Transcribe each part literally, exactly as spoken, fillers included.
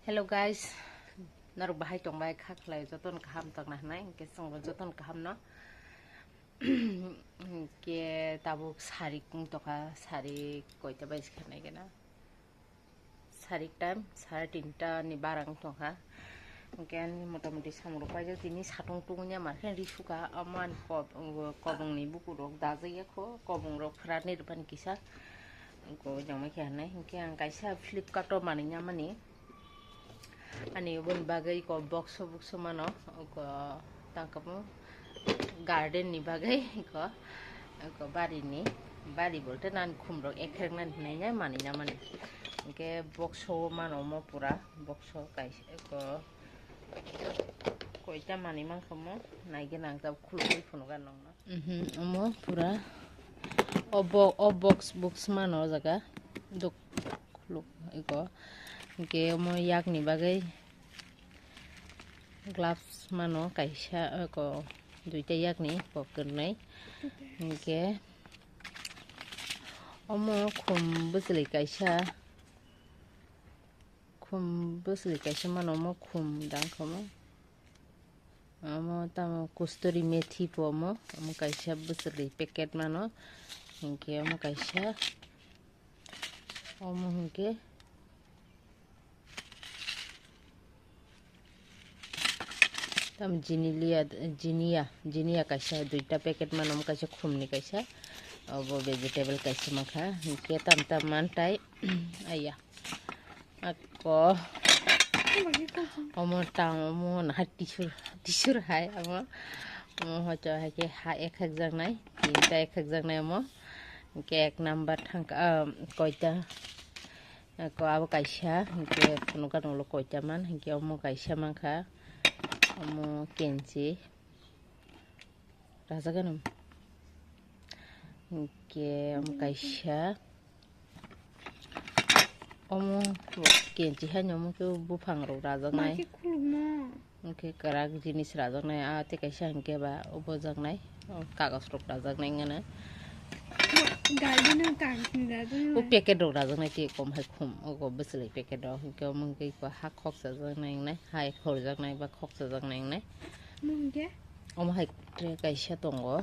Hello guys, norok bahai tongbai kha khlai jotono kaham tongna hwnwi, hwnkhe chwngbo jotono kaham no. Hwnkhe tabuk sarik wng tongkha, sarik koita baji kha nai gana. Sarik time sare tinta ni bara wng tongkha. Hwnkhe ani motamoti samung rok paijak tini satung tungya mankhe ri suka omo ani kobong ni bukurok dajak ya kho, kobong rok phwrani rwphani kisa. Wngkhe jongma khe hwnwi hwnkhe ang kaisa Flipkart o manwi ya mani. Ani oboni bagwi ko box o box o mano ko tangkamo garden ni bagwi ko ko bari ni bari bolte nan khum rok ekhrek nan hinai ya mani ya mani. Hwnkhe box o mano mo pura box o kaisa ko koita mani mankha mo nai gana ang tabuk khulugwi phunukha nokno. Mhm, omo pura o bo-, o box, box mano o jaga dok khuluk iko. Hwnkhe omo yakni bagwi gloves mano kaisa, iko duita yakni kok kwrwnwi. Hwnkhe omo khum bwchwlwi kaisa, khum bwchwlwi kaisa mano omo khum dangkha omo. Omo tamo kusturi methi po omo, omo kaisa bwchwlwi packet mano, hwnkhe omo kaisa, omo hwnkhe tamo jinilia, jinia, jinia kaisa duita packet mano, omo kaisa khumni kaisa, obo vegetable kaisa mankha, hwnkhe tam tam mantai, aiya. Ako omo tang omo naha tisur tisur hai omo, omo hoito hai khe ha ekhak jaknai tinta ekhak jaknai omo. Hwnkhe ek number thangkha, ah, koita ako abo kaisa hwnkhe phunukha tonglo koita man hwnkhe omo kaisa mankha omo kenchi. Rajagano. Hwnkhe omo kaisa. Omo kenchi haino omo khe buphang rok rajaknai. Hwnkhe kwrak jinis rajaknai. Ah, tei kaisa hwnkhe ba obo jaknai. Oh, kagos rok rajaknai wngmano. O packet rok rajaknai tei kom hai khum. Ogo bwchwlwi packet rok. Hwnkhe omo hwnkhe ha khokchajaknai wngnai. Hai khorjaknai ba khokchajaknai wngnai. Omo hai tray kaisa tongo,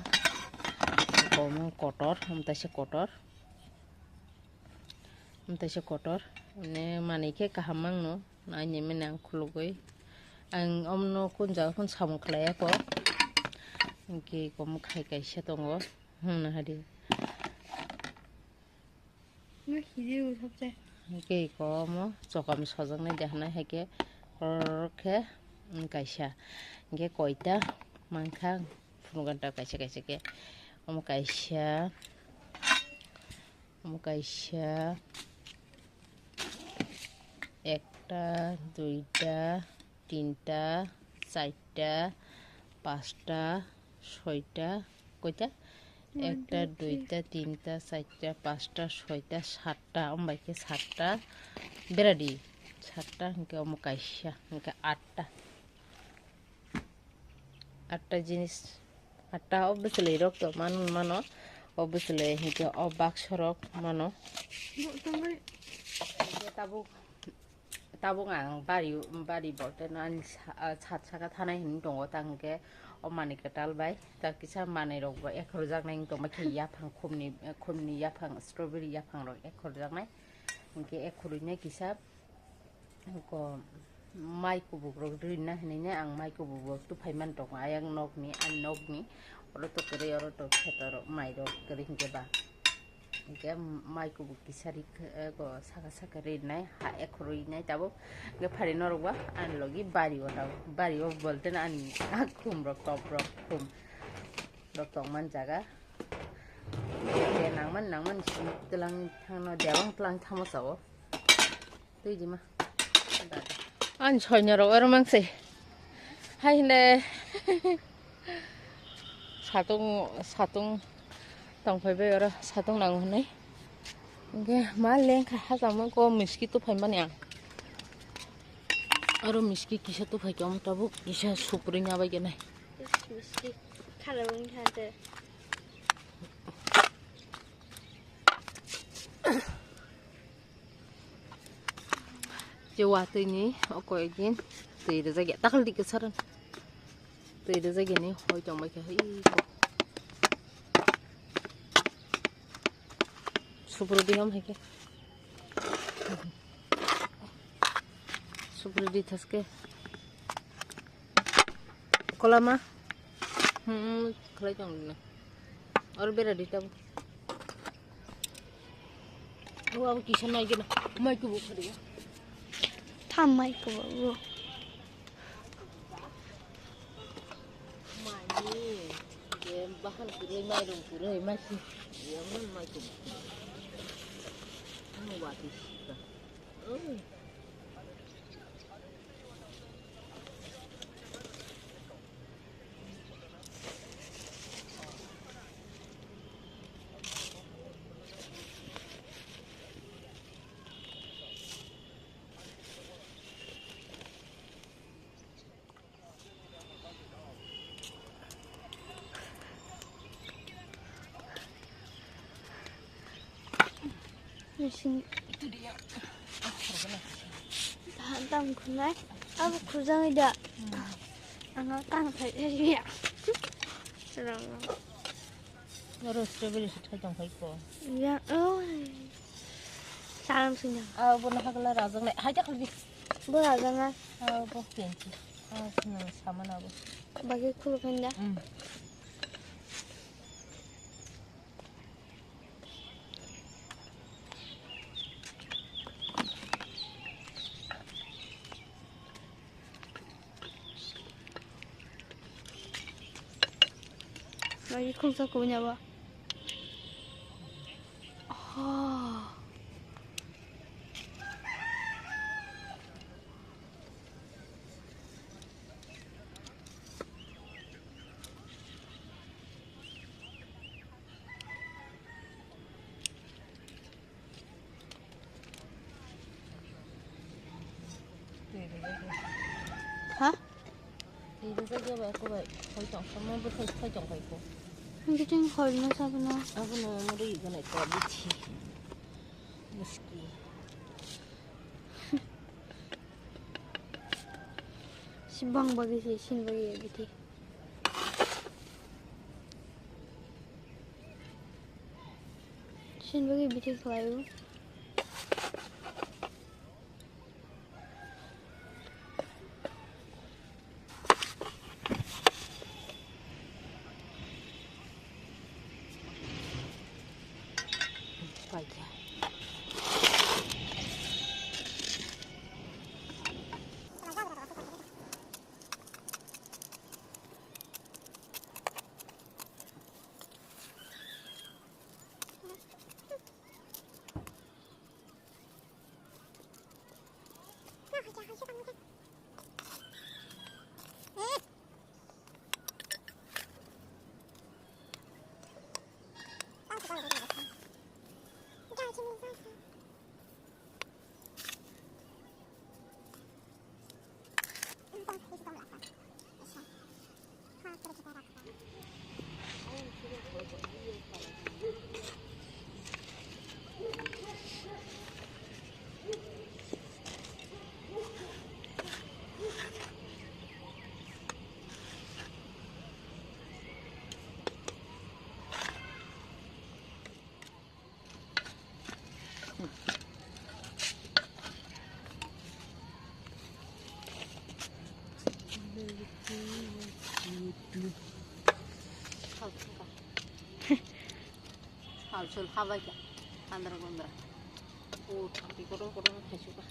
omo kotor, omo taisa kotor, omo taisa kotor, ne manwi khe kaham mangno, naini mene ang khulugwi, ang omno kun jaga kun samung khlai ya kho, hwnkhe omo khai kaisa tongo, hwnna hadi. Hwnkhe iko omo chokam sojaknai de hwnwi hai khe, oro khe, mm, kaisa. Hwnkhe koita mankha phunukganta kaisa kaisa khe. Omo kaisa, omo kaisa, ekta, duita, tinta, charta, pasta, soita, koita? Ekta, duita, tinta, charta, pasta, soita, satta, ombai khe satta beradi, satta hwnkhe omo kaisa, hwnkhe atta, atta jinis, atta o bwchwlwi rok to mano, mano, o bwchwlwi hwnkhe o baksa rok mano. Tabuk. Tabuk ang bari, bari bolte no ani sa-, ah, sat saka thanai hinwi tongo, ta hwnkhe o manwi kwtal bai ta kisa manwi rok bo ekhorjaknai wng tongma khe yaphang khumni, khumni yaphang strawberry yaphang rok ekhorjaknai, hwnkhe ekhorwi nai kisa ko mai kubuk rok rina hinwi nai ang mai kubuk bo tuphai man tongo ayang nokni, ani nokni oro to kwrwi oro to kheto rok mai rok kwrwi hwnkhe ba. Hwnkhe mai kubuk kisa ri khe, eh, go saka saka rinai, ha ekhorwi nai tabuk. Hwnkhe phari norok ba ani logi bari o tabuk. Bari o bolte no ani ah khum rok, top rok, khum rok tongmani jaga. Hwnkhe nangmani, nangmani simi twlang thangno, debang twlang thangma sao. Twi di ma. Ani soinyorok oro mang se. Hai hwnde. Satung, satung tongphai bai oro satung nango hwnwi. Hwnkhe ma lengkha hakamo ko miski tuphai mani ang. Oro miski kisa tuphai khe omo tabuk kisa sukrui nabai khe nai. Miski khala wngkha de. Je watwi ni oko ekdin twi rijak ya. Takhal dik kwcharo. Twi rijak ya ni hoi tong bai kha. Ui, ko. Supru di ham hai khe. Supru di thaske. Kolama. Hmm, khlai tong na. Or bera di tabu. O abo kisa nai gena. Mai kubu khari. Tham mai kubu. Mai ni. Ye bahan kurui mai rung kurui mai si. Ye man mai kubu. Ano wati sika. Oh. Bising. Tahan tam khunai. Abo khujang ida. Ang tang thai ya. Serang. Oro strawberry se thai tong khai ko. Ya, oh. Salam sini. Ah, bo na hagla rajang nai. Hai ta khalbi. Bo rajang na. Ah, bo penchi. Ah, sini sama na bo. Bagi khulu khanda. Hmm. Lagi khungsa kunya ba. Oh. Ha? Twi rijak ya ba eko bai. Hoi tong samo bwthai thai tong bai ko. Biting hoi ma sabono. Abono muri gwnai ko bithi. Muski. Sibang bagi si sin bagi ya bithi. Sin bagi bithi khlaio. Sal sul habai ka, andra gondra. O, tapi kotor kotor khaisuka.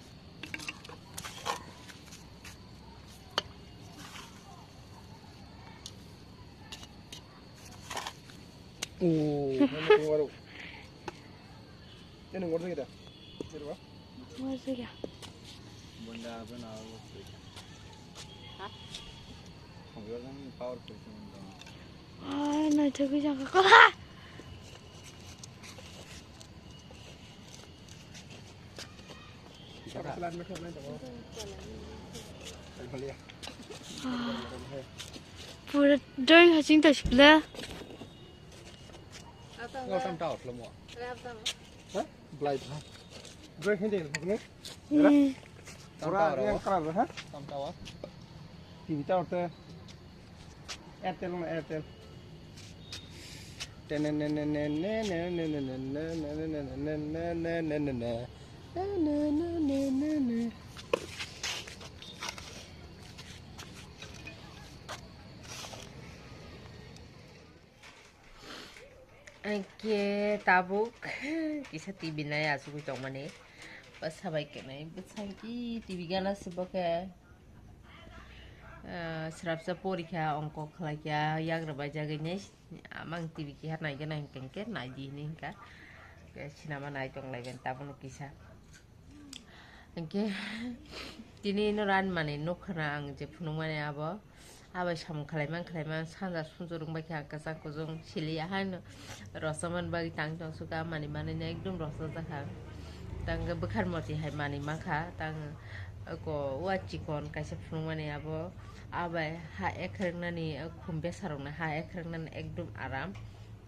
Oh, mana keluar? Ini ngorok kita. Ini apa? Ngorok ya. Bunda apa nama? Hah? Power station. Ah, na thagwi jang ka. Pura drawing haching ta shikla. Ngau tam tao shlomo. Ha? Blai blai. Drawing hende ne? Hmm. Pura yang keras, ha? Tam tower. T V tower te. Airtel na Airtel. Angke tabuk kisa T V nai achugwi tongmani. Bwsa bai kenai, bwsa ki T V gana se bo khe, ah, srapsa porikha, ongkok khlaikha, yagra baijagwi nai, amang T V kiha naigana hinkhe, hinkhe naidi hinwi hinkha. Khe sinama nai tonglaiben tabukno kisa. Hinkhe tini no ran mani nukha na ang je phunukmani abo. Abai samung khlaiman khlaiman sanja sunjurung bai kha kwchang kuchung sili ahai no rosa man bagwi tang tong suka mani mani no ekdum rosa jakha. Tang bwkhar moti hai mani mankha tang ko wa chikon kaisa phunukmani abo abai ha ekhrek nani khum besarok no ha ekhrek nani ekdum aram.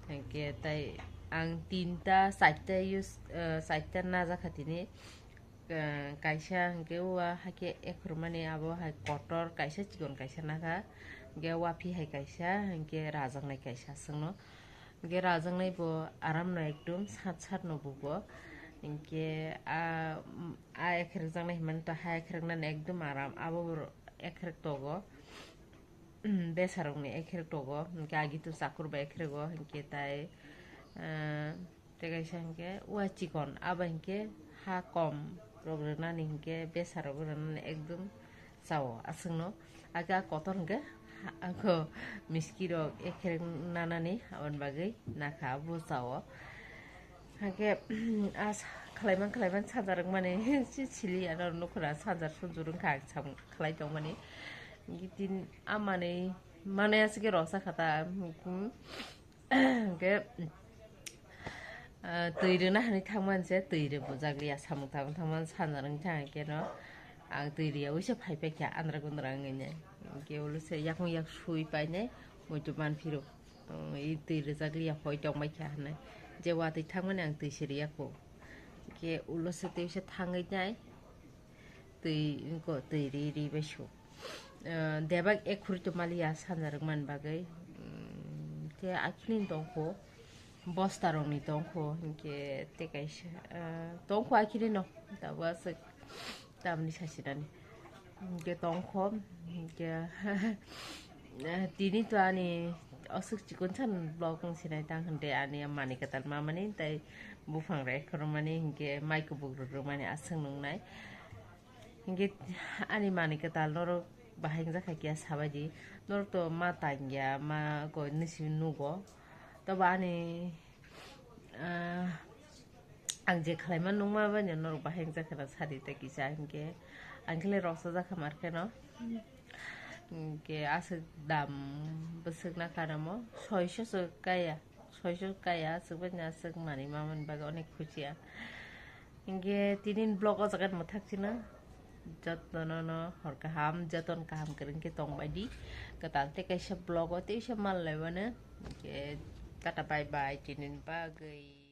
Hinkhe tai ang tinta, charta use, eh, charta najakha tini. Eh, kaisa hinkhe o hakhe ekhormani abo hai kotor, kaisa chikon kaisa nakha, hinkhe wapi hai kaisa, hinkhe rajaknai kaisa aswkno. Hinkhe rajaknai bo aram no ekdum sat sat no bugo. Hinkhe a, a ekhrek jaknai hinmani to ha ekhrek nani ekdum aram, abo ekhrek togo. Besarokni ekhrek togo, hinkhe agi to chakur bai ekhrego, hinkhe tai, ah, tei kaisa hinkhe wa chikon, abo hinkhe ha kom rok rwnani hinkhe besarok rwnani ekdum chao aswkno. Age a kotor hinkhe ha, ako miski rok ekhrek nanani aboni bagwi nakha abo chao. Hake, as khlaiman khlaiman sanjar wngmani si sili ano nukhura sanjar sunjur wngkha ang sam khlai tongmani. Gitin amani mane asike rosa khata, hmm, hake, ah, twi rwna hani thangman se twi rw bujak liya samung tangma thangman sanjar wngkha hake no. Ang twi riya uisa phai paikha andra gundra wngwi ne. Hake ulo se yakung yak sui painai muitu man phiro. Oh, i twi rijak liya hoi tongbai kha hinwi. Je watwi thangmani ang twi se riya kho. Khe ulo se twi se thangwi nai. Twi, wngkho twi ri, ri bai su. Eh, debak ek khuri tongma liya sanjarwk man bagwi. Mm, khe akhilini tongkho. Bosta rokni tongkho. Hinkhe tei kaisa, eh, tongkho akhilino. Tabuk aswk. Tamni sasinani. Hinkhe tongkho, hinkhe, eh, tini to ani aswk chikon san vlog wng sinai tang hwnkhe ani mani kwtal mamani tei buphang rek khorokmani hinkhe mai kubuk rwrwkmani aswk nungnai. Hinkhe ani mani kwtal norok bahai wngjakha kiya sabaidi, norok to ma tangya, ma koi nisi nugo. Tobo ani Ah, ang je khlaima nungma bai no norok bahai wngjakha na sadi ta kisa hinkhe ang khe le roksa jakha mar khe no. Hinkhe aswk dam bwswk na kanamo soiso se kaya, soiso kaya aswk bai no aswk manwi mamani bagwi onek khuchi ang. Hinkhe tini vlog o jaga mwthak chino jotono no hor kaham joton kaham kwrwng khe tong bai di. Kwtal tei kaisa vlog o teisa mal lai mano. Hinkhe tata bye bye tini bagwi.